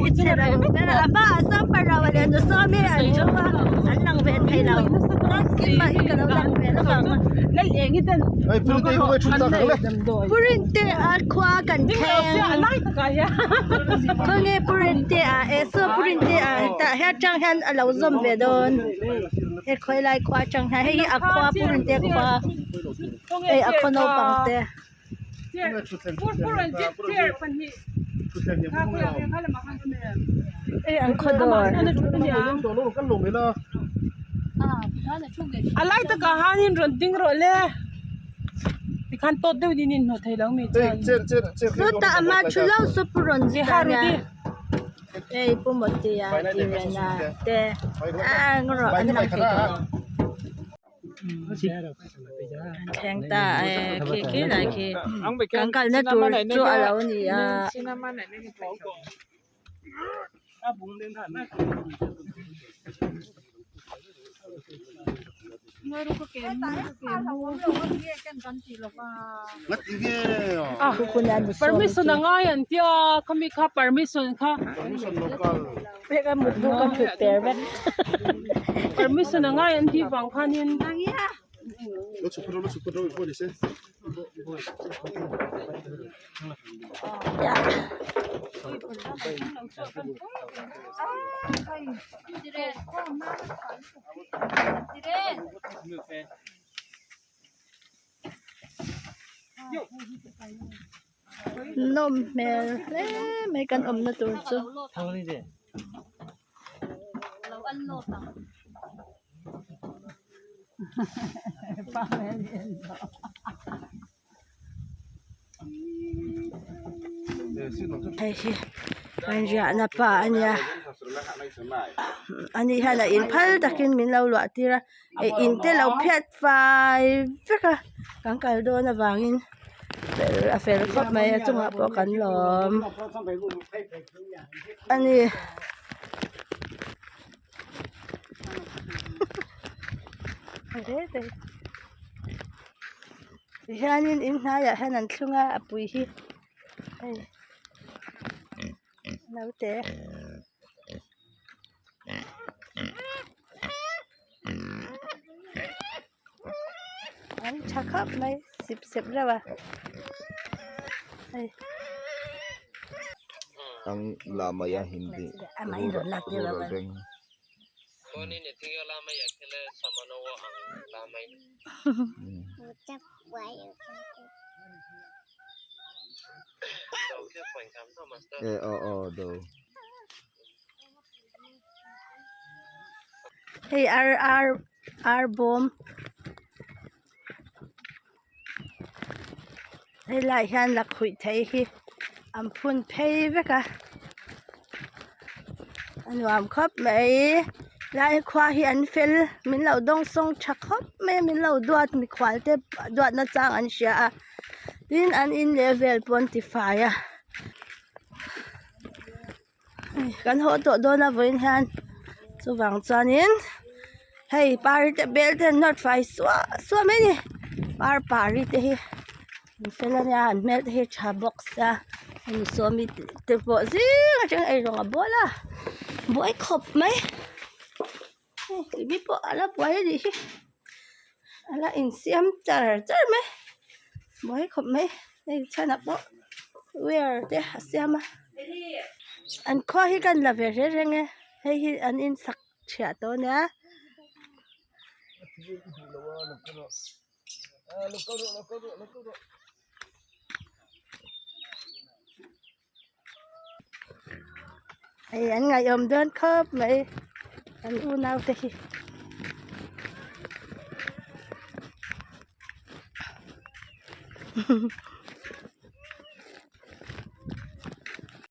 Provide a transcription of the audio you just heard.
hi chhe lo ber a hmaah sawn parau leh nu sawm hi an thu a an lang ve thei lo keimah hi ka lo lang ve lawk ang Purinte a khua kan thleng khawnge Purinte ah eh saw Purinte ah tah hian atang hian a lo zawm ve dawn he khawi lai khua atang hian hei hi a khua Purinte khua hei a khaw naupang te. Hei an khaw dawr. A lai takah hianin rawn ding rawh le tikhan tawt deuhin in inhnawh thei lo mi chuan. Chutah a hma thu lo chu pu rawn zir a nia hei pu Mawtia Tirena te a eng erawh an lang thei tawh lo. An thleng ta e khi khi lai khi kan kalna tur chu a lo ni a. Permission a ngai an tia khami kha permission kha permission a ngai an tih vang khanin. Nawm hmel hle mai kan awmna tur chu. Hei hi kan riahna pa a nia ani hian a in phal takin min lo luah tir a eh in te lo phiat fai vek a kan kal dawn avangin fel a fel khawp mai a chungah pawh kan lawm a ni. Tihianin in hnaiah hian an thlung a a pui hi hei naute an tha khawp mai sip sep reuh a hei. Hei ar ar ar bawm helaiah hian lakhuih thei hi an phun phei vek a a nuam khawp mai lai khua hi an fel min lo dawngsawng tha khawp mai a min lo duat mikhual te duat na chang an hria a tin an in leh vel pawh an ti fai a kan haw tawh dawn a vawiin hian chuvang chuanin hei pari te bel te an nawt fai suah suah mai a ni par pari te hi an fel a nia an hmel te hi tha bawk sia hemi sawmi te pawh zing atang eirawng a bawl a buai khawp mai hei tui pawh a la buai a nih hi a la insiam char char mai buai khawp mai hei chhanah pawh wear te a siam a an khua hi kan la ve reng reng e hei hi an in sak chhiah tawh a nia. Hei an ngaihawm dawn khawp mai an unau te hi.